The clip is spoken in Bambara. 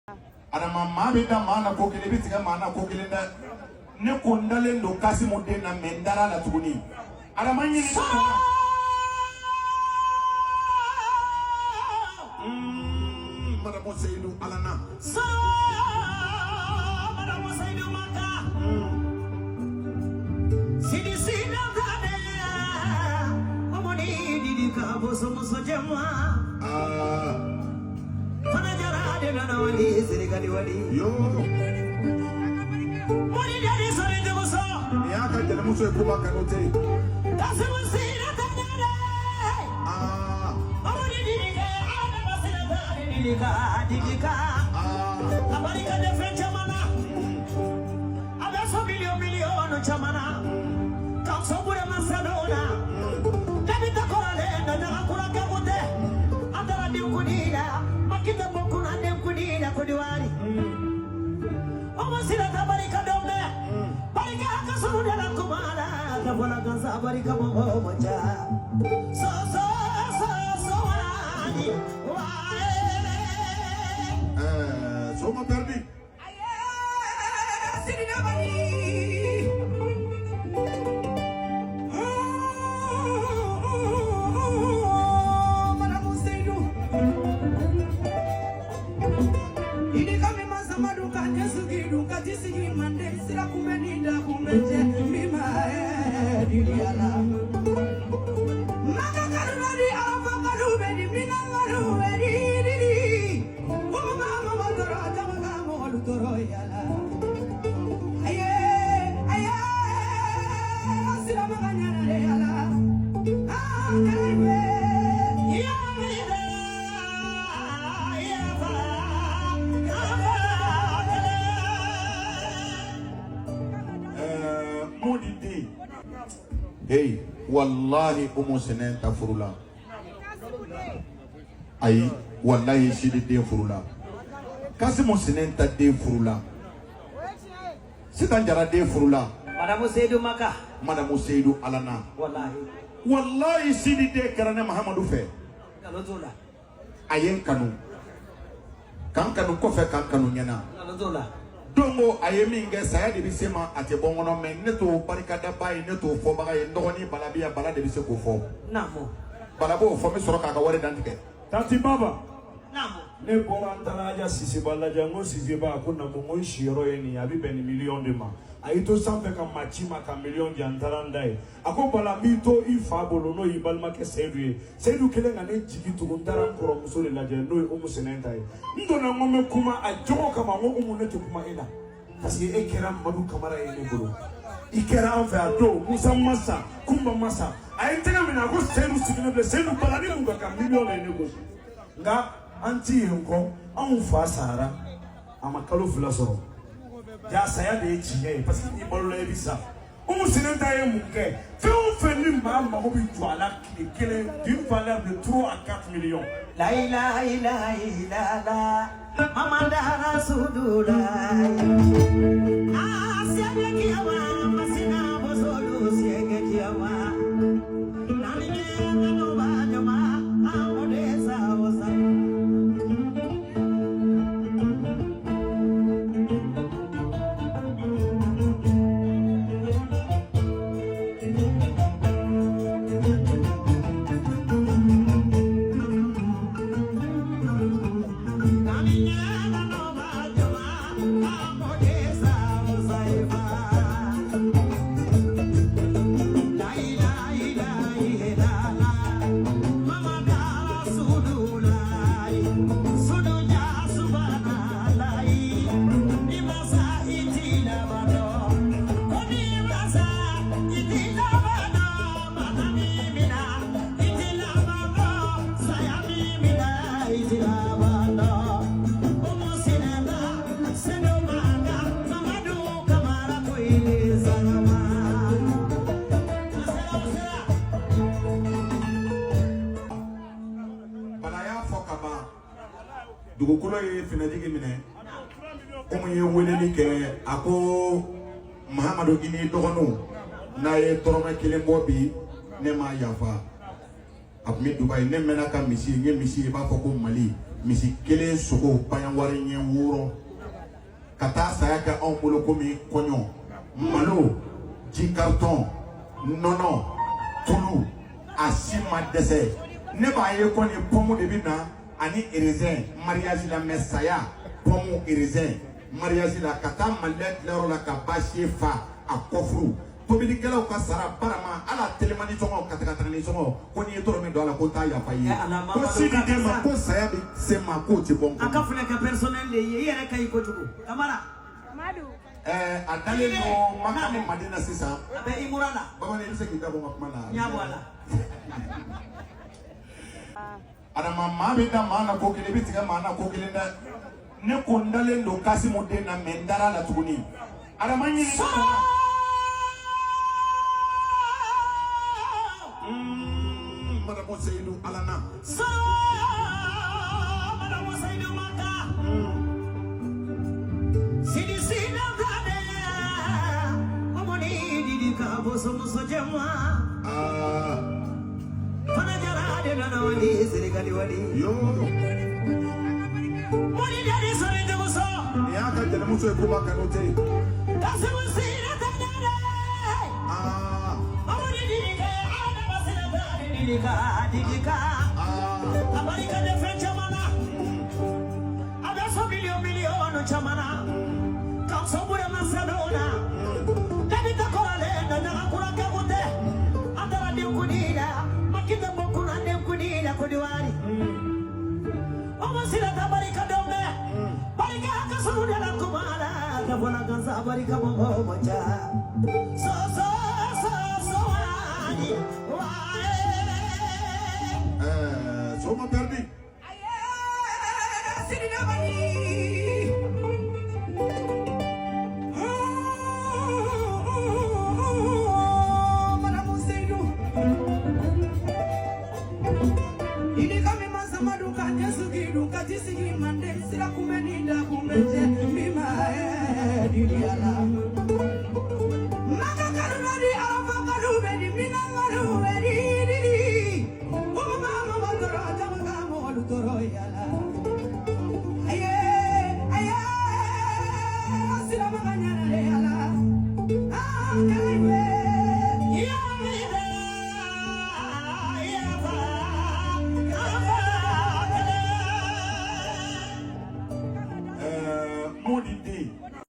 Adama, maa bɛ da maa na ko kelen, i bɛ tigɛ maa na ko kelen dɛ. Ne ko n dalen don Kasimu den na, mɛ n dara la tuguni. Adama ɲini. Madamu Seyidu Alana. Madamu Seyidu Maka. Sidi sida kade. Omoni didi ka boso muso jama. Aa. Fana jara de nana wali Senegali wali. Yo. Mori dari sori jogoso. Nin y'a ka jelimuso ye, Kuba Kanute. Kasimu sida kade. Aa. Omoni didi ka adama sida kade didi ka didi ka. Aa. A barika de fɛn caman na. A bɛ so miliyɔn miliyɔn caman na. Ka so burama sanu na. Dabi ta kɔrɔlen na ɲaga kura kɛ kun tɛ. An taara denkuni la. Makita bɔ kunna denkuni la Kodiwari. O ma sira ta barika dɔn dɛ. Barika ka suru de la kuma la. Ka fɔ la gansan barika mɔgɔw man ca. So so so so wani wa. Ɛɛ, soma perdi. Sidi Dabali. Madamu Seydou Idi kami masamadu ka te sugi dun ka ti sigi mande sira kunbɛ ni da kunbɛ cɛ min ma dili ala Maka kanu bɛ di Arafa kanu bɛ di Mina kanu bɛ di dili Umu ma mɔgɔ tɔɔrɔ jama ka mɔgɔlu tɔɔrɔ yala Aye aye siramaga ɲɛna de yala Ah karibe. Ya vida, ya fa, ya fa, Ɛɛ, Modi den. Hey, wallahi Umu Sɛnɛ ta furu la. Ayi, wallahi Sidi den furu la. Kasimu Sɛnɛ ta den furu la. Sitan Jara den furu la. Madamu Seydou Maka. Madamu Seyidu Alana. Wallahi. Wallahi Sidi den kɛra ne Mahamadu fɛ. Nkalon t'o la. A ye n kanu. K'an kanu kɔfɛ, k'an kanu ɲɛna. Nkalon t'o la. Don ko a ye min kɛ, saya de bɛ se ma, a tɛ bɔ n kɔnɔ, mɛ ne t'o barikadaba ye, ne t'o fɔbaga ye. N dɔgɔnin Bala bɛ yan, Bala de bɛ se k'o fɔ. Naamu. Bala b'o fɔ, n bɛ sɔrɔ k'a ka wari dantigɛ. Tanti Baba. Naamu. Ne bɔra, n taara Aja Siseba lajɛ. N ko Siseba, a ko naamu. N ko n siyɔrɔ ye nin ye, a bɛ bɛn nin miliyɔn de ma. A y'i to sanfɛ ka maa ci ma ka miliyɔn di yan. N taara n da ye. A ko Bala, n b'i to i fa bolo, n'o y'i balimakɛ Seyidu ye. Seyidu kelen ka ne jigi tugun, n taara n kɔrɔmuso de lajɛ, n'o ye Umu Sɛnɛnta ye. N donna, n ko n bɛ kuma a jogo kama. N ko Umu, ne tɛ kuma e la parce que e kɛra Madu Kamara ye ne bolo, i kɛra an fɛ a don Musa Masa Kunba Masa. A ye n tɛgɛ minɛ, a ko Seyidu sigilen filɛ, Seyidu Bala ni mun ka kan, miliyɔn de ye ne gosi. Nka an ti yen kɔ, anw fa sara, a ma kalo 2 sɔrɔ. Ja saya de ye tiɲɛ ye, parce que n'i balola i bɛ sa. Umu Sinɛnta ye mun kɛ? Fɛn o fɛn ni maa mago bɛ jɔ a la tile kelen, d'une valeur de 3 à 4 millions. La ilaha illa illallah Mamanda Rasulullah. Ah, sege kiyawa, masina bosolu sege kiyawa. Nani nye ba jama, amode sa osa. Nani nye ba jama, amode sa osa ifa. La ilaha illallah Mamanda Rasulullah. Sunuja subhanallah. Imasa itilabado. Koni masa itilabado. Manami mina itilabado. Sayami mina itilabado. Umu sinenda senumanga Mamadu Kamara kuili salama. Masera masera. Bala y'a fɔ ka ban, dugukolo ye finɛjigi minɛ. Komi ye weleli kɛ, a ko Mahamadu, i n'i dɔgɔninw n'a ye dɔrɔmɛ kelen bɔ bi, ne m'a yafa. A tun bɛ Dubayi, ne mɛnna ka misi, n ye misi ye, i b'a fɔ ko Mali. Misi kelen sogo bayanwari ɲɛ 6 ka taa saya kɛ anw bolo komi kɔɲɔ malo ji carton nɔnɔ tulu a si ma dɛsɛ ne b'a ye kɔni pomme de bɛ na ani raisin mariage la mais saya pomme raisin mariage la ka taa malilɛ dilayɔrɔ la ka baasi fa a kɔfuru tobilikɛlaw ka sara barama ala telimani sɔngɔ katakatani sɔngɔ ko n'i ye tɔɔrɔ min don a la ko n t'a yafa i ye ko sini den ma ko saya bɛ se ma k'o tɛ bɔ n A kɔnɔ. ka filɛ kɛ personnel de ye i yɛrɛ ka ɲi kojugu Kamara. A dalen don Maka ni Madina sisan. A bɛ Imura la. Bamanan i bɛ se k'i da bɔ n ka kuma na. N y'a bɔ a la. Adama maa bɛ da maa na ko kelen i bɛ tigɛ maa na ko kelen dɛ. Ne ko n dalen don Kasimu den na mais n dara la tuguni. Adama ɲini. Madame Seydou Alana. Madame Seydou Maka. Sidi Sida Gade. Omoni Didi ka boso muso jema. Fana jara de nana wali Senegali wali. Yo. Moni dadi sore de muso. Nin y'a ka jɛnɛmuso ye Kuba Kanute. Kasimu Sida Gade. Omoni Didi ka Adama Sida Gade Didi ka Didi ka. Abarika de fɛn caman na. A bɛ so miliyɔn miliyɔn caman na. K'an sɔn Burama Sadona. Dabita kɔrɔlen na ɲaga kura kɛ kun tɛ. An taara denkuni la. Makita bɔ kunna denkuni la Kodiwari. O ma sira ta barika dɔn dɛ. Barika ka suru de la kuma la. Ka bɔ la gansa barika mɔgɔw man ca. So so so so wani wa. Soma perdi. Aye,